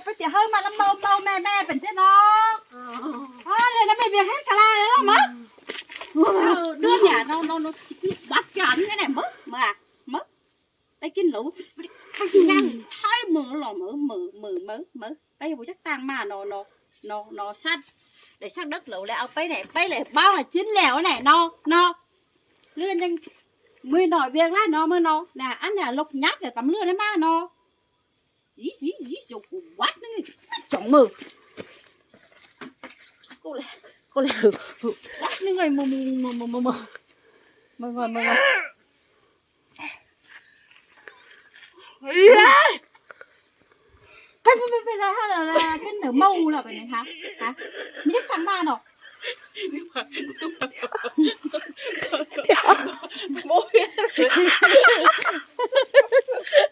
ໄປຊິເຮີມານຳເມົາເມົາແມ່ແມ່ເປັນແທ້ເນາະ. ອໍ ເອີ ແລ້ວແມ່ວຽງເຮັດກະລາແລ້ວເນາະ ເອີ ເດືອນເນີ້ຍເນາະ ເນາະ ເນາະ ບັດການນີ້ແຫຼະ ເບິ່ງ ເບິ່ງ ໄປກິນເຫຼົ້າ ໄປກິນຫຍັງ ໄທເໝີຫຼໍ ເໝີ ເໝີ ເໝີ ເໝີ ໄປບໍ່ຈັກຕ່າງມາເນາະ ເນາະ ເນາະ ເນາະ ສັດ ໄດ້ສັກເດິກເລີຍ ແລ້ວເອົາໄປແດ່ ໄປແຫຼະ ເບົານະ ຈິນແລ້ວແດ່ເນາະ ເນາະ ເລື່ອນຍັງ ມື້ໜ້ອຍວຽກຫຼາຍເນາະ ມື້ເນາະ ນະ ອັນເນີ້ຍລົກຍັກແລ້ວຕຳເລືອດໃຫ້ມາເນາະ ອີ ອີ ອີ ເຈົ້າກູວັດໜຶ່ງ ຈ້ອງມື ກູແລະ ກູແລະ ວັດໜຶ່ງເລີຍ ມື ມື ມື ມື ມື ມື ມື ມື ເອີຍ ໄປ ໄປ ໄປ ໄປ ລະ ລະ ລະ ກິນເຫຼົ້າລະ ໄປນີ້ ຮະ ຮະ ມີຈັກຕັງບາດເນາະ ເ